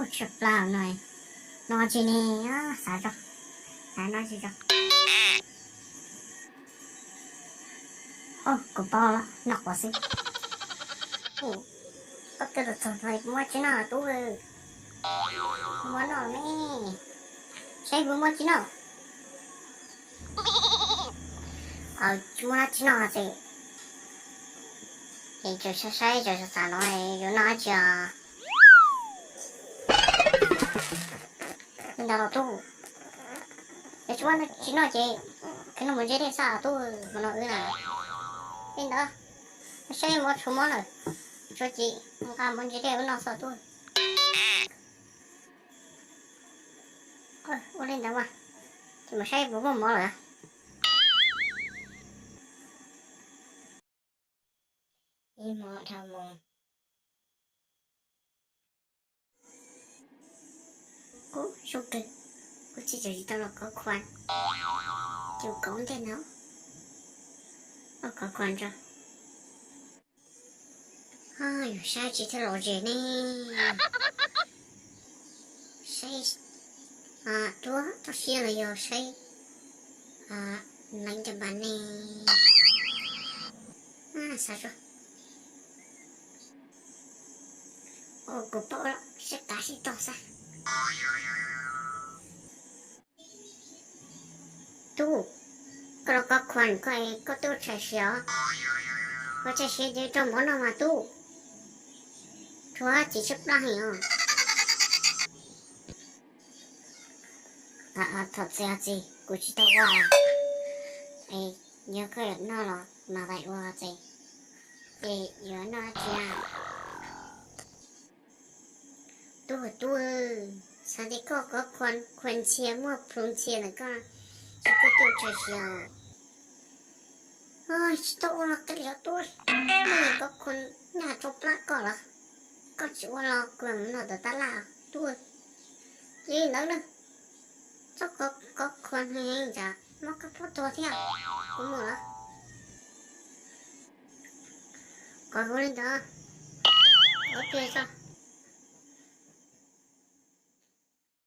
Tsw plab no, no tsis ne, xav tso, xav no tsis tso. Kuv paub, noj quav xwb. Koj twb txog no kuv muab tsis noj tub, muab noj ne, saib kuv muab tsis noj. Tsis muab noj tsis noj ces, ces tseem saib saib tseem xav xav no yuav noj dab tsi os. Li ntawd los tub, yog tsis muab tsis noj ces khav noj mov ntse dej xwb tub, hmo no wb na. Li ntawd, saib mov tshuav mov lawm, tshuav ces nqa mov ntse dej wb noj xwb tub. Ua li ntawd mas, ces mus saib puas muaj mov lawm. Ib hmo dhau mus. Kuv zoo kawg, kuv tsis tau los kov khuas, ces kov ntej ntawd, kov khuas tso. Yus saib tsis thiaj los ze ne. Saib, tuaj toj siab los yog saib neev cov npas ne. Xav tso. Kuv paub lawm, saib kav sib tog xwb. Tub, koj los kov khuas koj, koj twb ua tshais siav os. Ua tshais siav ces rau mov noj mas tub. Tshuav ces tsw plab heev os. Thov txim, txim, kuv tsis tau ua. Yog koj yuav noj los mas ua txim, ces yuav noj dab tsi? Tub, tub, xav tias koj kov khuas ntxhias muaj plhu ntxhias ntawm koj, ces koj twb ua tshais siav os. Tsis tau ua los qhia tub, kov khuas nyaj tsw plab koj los, koj tsis ua los kuv mus noj tom tab laj tub. Li ntawd na, txhob kov khuas heev heev tsam muab koj pub tuag thiab. Kuv mus lawm. Kov huv li ntawd, kov kiag tso.